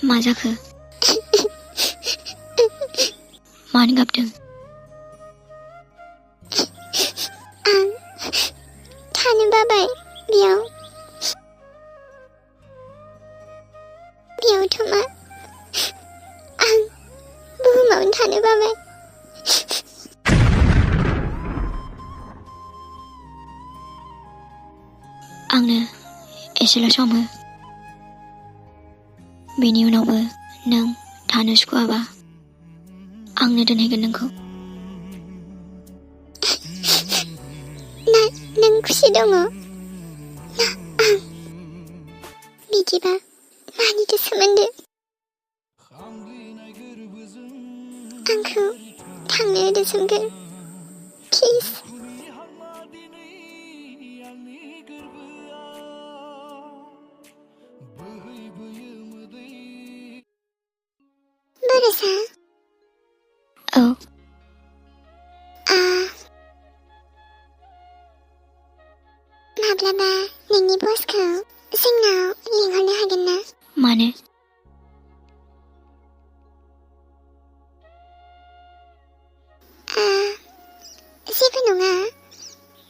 मा जाखो? मानो गाबदों? आं थानो बाबाय बेयाव मा आं बुहुमावनो थानो बाबाय। आंनो एसेल' सम हो। बेनि उनावबो नों थानो सुखुवाबा आंनो दोनहैगोन नोंखौ। नों खुसि दङ ना आं? बिदिबा मानिथो सोमोन्दो? आंखौ थांनो होदो सोमखोर, प्लिज। बरसा? औ। माब्लाबा नोंनि बसखौ जोंनाव लिंहरनो हागोन ना? मानो? जेबो नङा,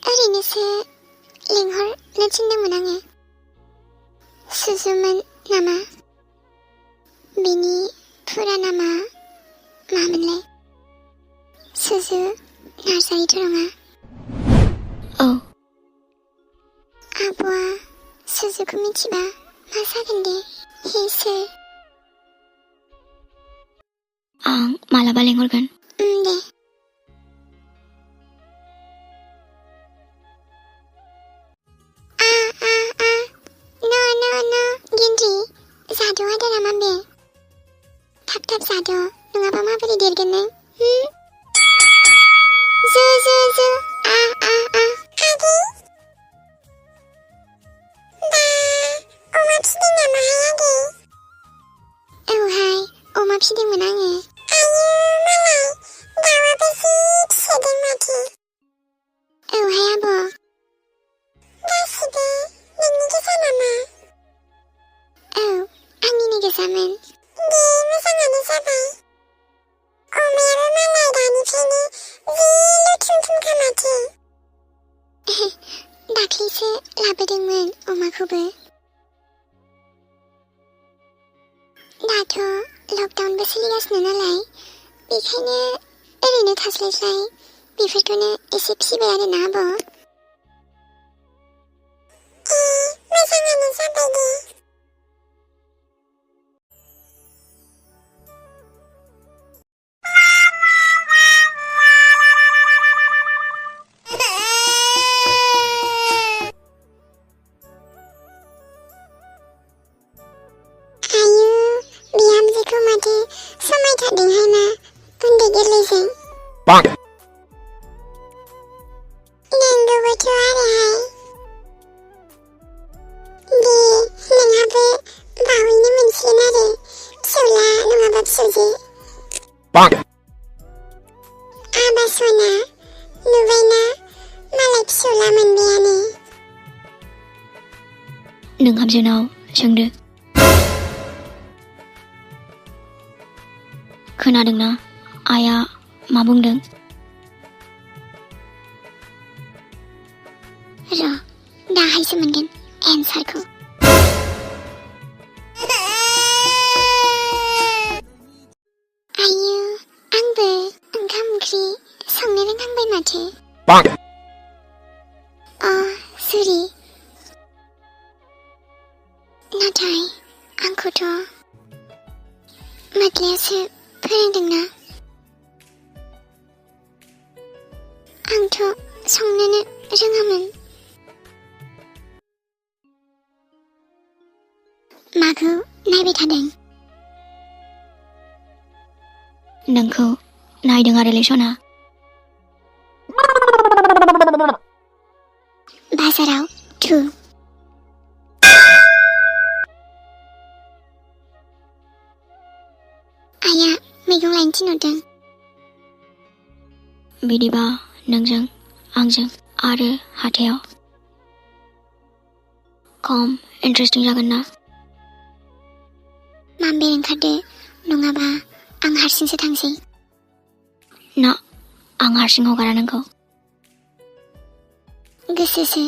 ओरैनोसो लिंहरनो थिनदोंमोन आङो। सुजुमोन नामा? बिनि फुरा नामा मामोनलाय? सुजु नार्जारिथ' नङा? औ। आब'आ सुजुखौ मिथिबा मा जागोन दे? हे सोर? आं मालाबा लिंहरगोन। दे। जाद' आदारा मा बे? थाब जाद', नङाबा माबोरै देरगोन नों? जो आगै? अमा फिदों नामाहाय आगै? औहाय, अमा फिदोंमोन आङो। आयु मालाय, दाउआबो जि फिसोदों माथो। औहाय आब'। गासिबो नोंनि गोजा नामा? औ, आंनिनो गोजामोन। दे, मोजाङानो जाबाय। अमायाबो मालाय दानिफ्रायनो जि लुथुम-थुमखा माथो। दाख्लैसो लाबोदोंमोन अमाखौबो। दाथ' लकडाउनबो सोलिगासिनो नालाय, बेखायनो ओरैनो थास्लायस्लाय बेफोरखौनो एसे फिसिबाय आरोना आब'। मोजाङानो जाबाय दे। समायथारदोंहाय ना, उन्दै गोरलैजों। नंगौबोथ' आरोहाय। दे, नोंहाबो बावैनो मोनसिगोन आरो फिसौला नङाबा फिसौजो। आबा सना, नुबायना मालाय फिसौला मोनबायानो। नोंहाबजोनाव सोंदो। खोनादोंना आइया मा बुंदों? र' दाहायसो मोनगोन एन्सारखौ। आयु, आंबो ओंखाम-ओंख्रि संनो रोंहांबाय माथो। सरि। नाथाय आंखौथ' माद्लियासो फोरोंदोंना। आंथ' संनोनो रोङामोन। माखौ नायबाय थादों? नोंखौ नायदों आरोलै सना। बाजाराव थु। आइया मैगं लायनो थिनहरदों। बिदिबा नोंजों आंजों आरो हाथायाव खम इन्टारेस्टिं जागोन ना? माम्बे ओंखारदो नङाबा आं हारसिंसो थांसै। ना आं हारसिं हगारा नोंखौ। गोसोसो।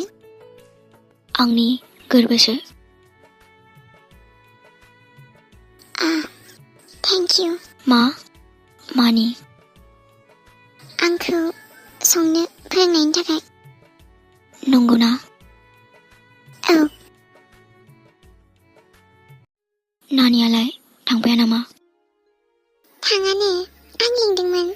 आंनि गोरबोसो। Thank you. मानि? आंखौ संनो फोरोंनायनि थाखाय। नंगौना? औ। नानियालाय थांफाया नामा? थाङानो, आं लिंदोंमोन।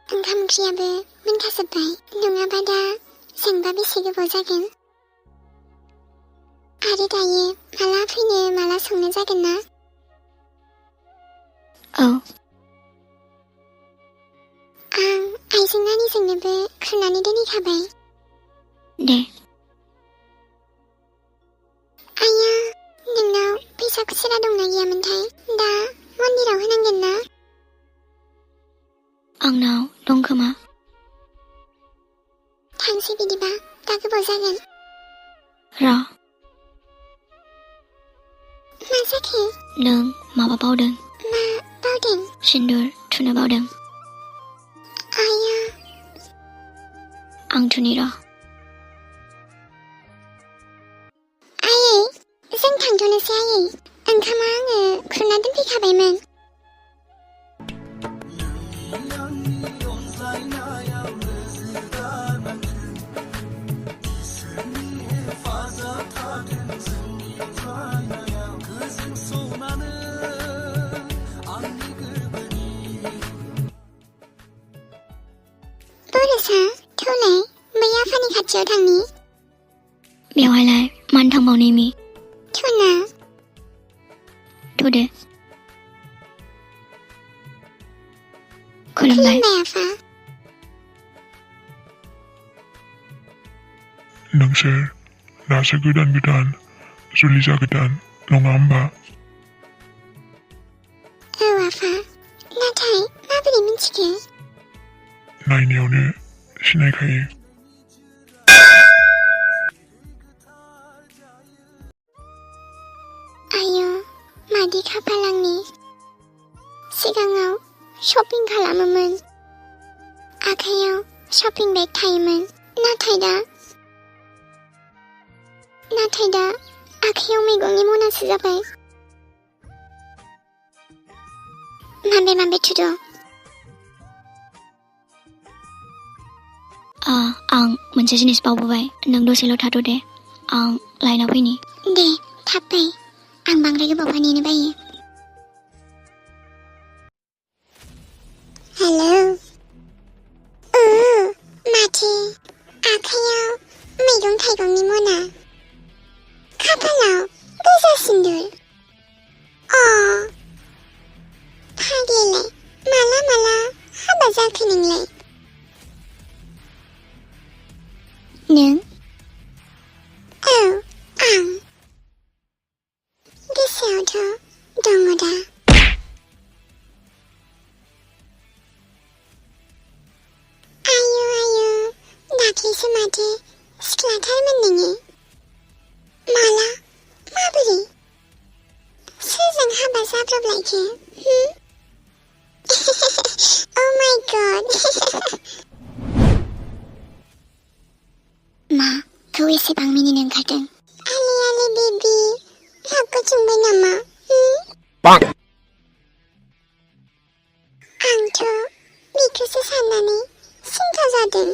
ओंखाम ओंख्रियाबो मोनखाजोब्बाय, नङाबा दा संबा बेसे गोबाव जागोन। आरो दायो माला फैनो माला संनो जागोन ना? औ। आं आइजों नानिजोंनोबो खुरनानै दोनहैखाबाय। दे। आइया, नोंनाव फैसा खुस्रा दंना गैयामोनथाय? दा मन्दिराव होनांगोन ना? आंनाव दं खोमा। थांसै बिदिबा, दा गोबाव जागोन। र'। मा जाखो? नों माबा बावदों। मा बावदों? सिन्दुर थुनो बावदों। आइया। आं थुनि र'। आयै, जों थांथ'नोसै आयै। ओंखामा आङो खुरना दोनफैखाबायमोन। बर'सा, थौलाय, बै आफानि खाथियाव थांनि। बेवहायलाय मानो थांबावनो एमि? थुना। थुदो। खुलुमबाय। आफा। नोंसोर दासो गोदान जुलि जागोदान नङा होमबा? औ आफा, नाथाय माबोरै मिन्थिखो? नायनायावनो सिनायखायो। आयौ, मादि खाफाल आंनि। सिगाङाव शपिं खालामोमोन, आखाइयाव शपिं बेग थायोमोन, नाथाय दा आखाइयाव मैगंनि मनासो जाबाय। माबे थुद'? आं मोनसे जिनिस बावबोबाय। नों दसेल' थाथ' दे, आं लाइनाव फैनि। दे, थाब फै। आं बांद्राय गोबाव नेनो बायो। हेलौ। माथो आखाइयाव मैगं थाइगंनि मना, खाफालाव गोजा सिन्दुर। फाग्लिलाय, माला हाबा जाखो नोंलाय? नों? औ, आं। गोसोआवथ' दङ दा। आयु, दाख्लैसो माथो सिख्लाथारमोन नोङो। माला? माबोरै? सोरजों हाबा जाब्रबलायखो? Oh my God. माखौ एसेबां मिनिनो ओंखारदों? आले बेबी, रागखौ जोंबाय नामा? आंथ' बेखौसो साननानै सिन्था जादों।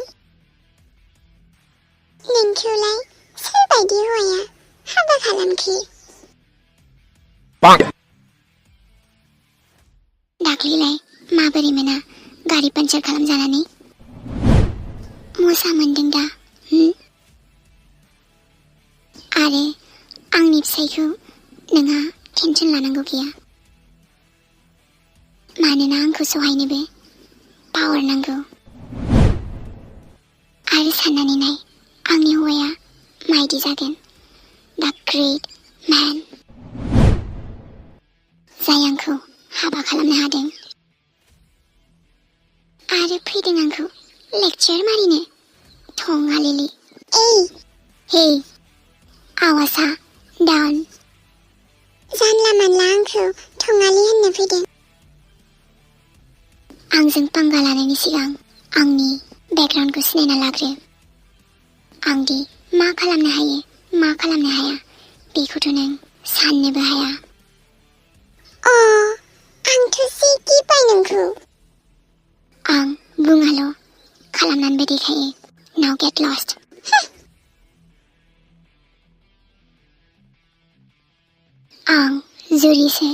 नोंखौलाय सोरबायदि हौवाया हाबा खालामखो? दाख्लैलाय माबोरै मोना गारि पान्चार खालामजानानै? मोसा मोनदों दा? आरो आंनि फिसायखौ नोंहा टेनसन लानांगौ गैया, मानोना आंखौ सहायनोबो पावार नांगौ। आरो साननानै नाय, आंनि हौवाया मायदि जागोन। दा ग्रेट मेन, जाय आंखौ हाबा खालामनो हादों आरो फैदों आंखौ लेक्चार मारिनो। थंआलिलि हे आवाजआ डाउन जानला मानला आंखौ थंआलि होननो फैदों आंजों पांगा लानायनि सिगां आंनि बेकग्राउन्डखौ सिनायना लाग्रो आंदि मा खालामनो हायो मा खालामनो हाया बेखौथ' नों साननोबो हाया आंथ' जि गिबाय नोंखौ आं बुङाल' खालामनानैबो देखायो नाउ गेट लस्ट आं जुरिसो